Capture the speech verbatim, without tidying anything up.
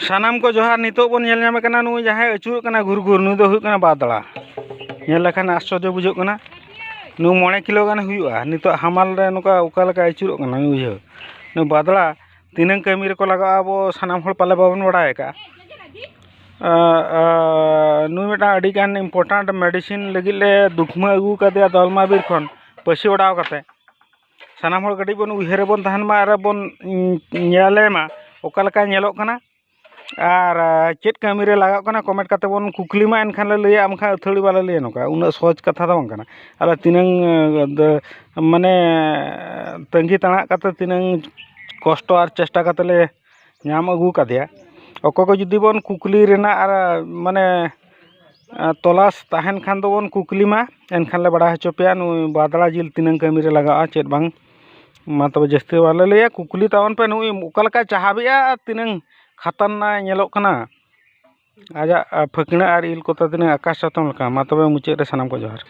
ᱥᱟᱱᱟᱢ ᱠᱚ ᱡᱚᱦᱟᱨ᱾ ᱱᱤᱛᱚᱜ ᱵᱚᱱ ᱧᱮᱞ ᱧᱟᱢᱮ ᱠᱟᱱᱟ, ᱱᱩᱭ ᱡᱟᱦᱟᱸᱭ ᱟᱹᱪᱩᱨᱚᱜ ᱠᱟᱱᱟ ᱜᱷᱩᱨ ᱜᱷᱩᱨ, ᱱᱩᱭ ᱫᱚ ᱦᱩᱭᱩᱜ ᱠᱟᱱᱟ ᱵᱟᱫᱽᱲᱟ᱾ ᱧᱮᱞ ᱞᱮᱠᱷᱟᱱ ᱟᱥᱪᱚᱨᱡᱚ ᱵᱩᱡᱷᱟᱹᱜ ᱠᱟᱱᱟ᱾ ᱱᱩᱭ ᱢᱚᱬᱮ ᱠᱤᱞᱳ ᱜᱟᱱ ᱦᱩᱭᱩᱜᱼᱟ᱾ ᱱᱤᱛᱚᱜ ᱦᱟᱢᱟᱞ ᱨᱮ ᱱᱚᱝᱠᱟ ᱚᱠᱟ ᱞᱮᱠᱟ ᱟᱹᱪᱩᱨᱚᱜ ᱠᱟᱱᱟ, ᱱᱩᱭ ᱵᱩᱡᱷᱟᱹᱣ᱾ ᱱᱩᱭ ᱵᱟᱫᱽᱲᱟ ᱛᱤᱱᱟᱹᱝ ᱠᱟᱹᱢᱤ ᱨᱮᱠᱚ ᱞᱟᱜᱟᱜᱼᱟ, ᱟᱵᱚ ᱥᱟᱱᱟᱢ ᱦᱚᱲ ᱯᱟᱞᱮ ᱵᱟᱵᱚᱱ ᱵᱟᱲᱟᱭ ᱟᱠᱟᱫᱼᱟ᱾ ᱟᱸ, ᱟᱸ, ᱱᱩᱭ ᱢᱤᱫᱴᱟᱝ ᱟᱹᱰᱤ ᱜᱟᱱ important medicine ᱞᱟᱹᱜᱤᱫ ᱞᱮ ᱫᱩᱠᱷᱢᱟᱹ ᱟᱹᱜᱩ ᱠᱟᱫᱮᱭᱟ ᱫᱚᱞᱢᱟ ᱵᱤᱨ ᱠᱷᱚᱱ, ᱯᱟᱹᱥᱤ ᱚᱰᱟᱣ ᱠᱟᱛᱮ᱾ ᱥᱟᱱᱟᱢ ᱦᱚᱲ ᱠᱟᱹᱴᱤᱡ ᱵᱚᱱ ᱩᱭᱦᱟᱹᱨ ᱨᱮᱵᱚᱱ ᱛᱟᱦᱮᱱ ᱢᱟ ᱟᱨ ᱵᱚᱱ, ᱩᱸ, ᱧᱮᱞᱮ ᱢᱟ ᱚᱠᱟ ᱞᱮᱠᱟᱭ ᱧᱮᱞᱚᱜ ᱠᱟᱱᱟ᱾ ᱟᱨ, ᱟᱸ, ᱪᱮᱫ ᱠᱟᱹᱢᱤ ᱨᱮ ᱞᱟᱜᱟᱜ ᱠᱟᱱᱟ, comment ᱠᱟᱛᱮ ᱵᱚᱱ ᱠᱩᱠᱞᱤ ᱢᱟ, ᱮᱱᱠᱷᱟᱱ ᱞᱮ ᱞᱟᱹᱭᱟ, ᱵᱟᱝᱠᱷᱟᱱ ᱟᱹᱛᱷᱟᱹᱲᱤ ᱵᱟᱞᱮ ᱞᱟᱹᱭᱟ᱾ ᱱᱚᱝᱠᱟ ᱩᱱᱟᱹᱜ ᱥᱚᱦᱚᱡᱽ ᱠᱟᱛᱷᱟ ᱫᱚ ᱵᱟᱝ ᱠᱟᱱᱟ᱾ ᱟᱫᱚ ᱛᱤᱱᱟᱹᱝ, ᱟᱸ, ᱫᱚ, ᱢᱟᱱᱮ, ᱛᱟᱺᱜᱤ ᱛᱟᱲᱟᱜ ᱠᱟᱛᱮ ᱛᱤᱱᱟᱹᱝ ᱠᱚᱥᱴᱚ ᱟᱨ ᱪᱮᱥᱴᱟ ᱠᱟᱛᱮ ᱞᱮ ᱧᱟᱢ ᱟᱹᱜᱩ ᱠᱟᱫᱮᱭᱟ᱾ ᱚᱠᱚᱭ ᱠᱚ ᱡᱩᱫᱤ ᱵᱚᱱ ᱠᱩᱠᱞᱤ ᱨᱮᱱᱟᱜ ᱟᱨ, ᱢᱟᱱᱮ, ᱟᱸ, ᱛᱚᱞᱟᱥ ᱛᱟᱦᱮᱱ ᱠᱷᱟᱱ ᱫᱚᱵᱚᱱ ᱠᱩᱠᱞᱤ ᱢᱟ, ᱮᱱᱠᱷᱟᱱ ᱞᱮ ᱵᱟᱲᱟᱭ ᱦᱚᱪᱚ ᱯᱮᱭᱟ ᱱᱩᱭ ᱵᱟᱫᱽᱲᱟ ᱡᱤᱞ ᱛᱤᱱᱟᱹᱝ ᱠᱟᱹᱢᱤ ᱨᱮ ᱞᱟᱜᱟᱜᱼᱟ, ᱪᱮᱫ ᱵᱟᱝ᱾ ᱢᱟ ᱛᱚᱵᱮ ᱡᱟᱹᱥᱛᱤ ᱵᱟᱞᱮ ᱞᱟᱹᱭᱟ, ᱠᱩᱠᱞᱤ ᱛᱟᱵᱚᱱ ᱯᱮ, ᱱᱩᱭ ᱚᱠᱟ ᱞᱮᱠᱟᱭ ᱪᱟᱦᱟᱵᱮᱜᱼᱟ ᱟᱨ ᱛᱤᱱᱟᱹᱝ ᱠᱷᱟᱛᱟᱨᱱᱟᱭ ᱧᱮᱞᱚᱜ ᱠᱟᱱᱟ, ᱟᱡᱟᱜ, ᱟᱸ, ᱯᱷᱟᱹᱠᱬᱟᱹᱜ ᱟᱨ ᱤᱞ ᱠᱚᱛᱮ ᱛᱤᱱᱟᱹᱝ ᱟᱠᱟᱥ ᱪᱟᱛᱚᱢ ᱞᱮᱠᱟ᱾ ᱢᱟ ᱛᱚᱵᱮ ᱢᱩᱪᱟᱹᱫ ᱨᱮ ᱥᱟᱱᱟᱢ ᱠᱚ ᱡᱚᱦᱟᱨ᱾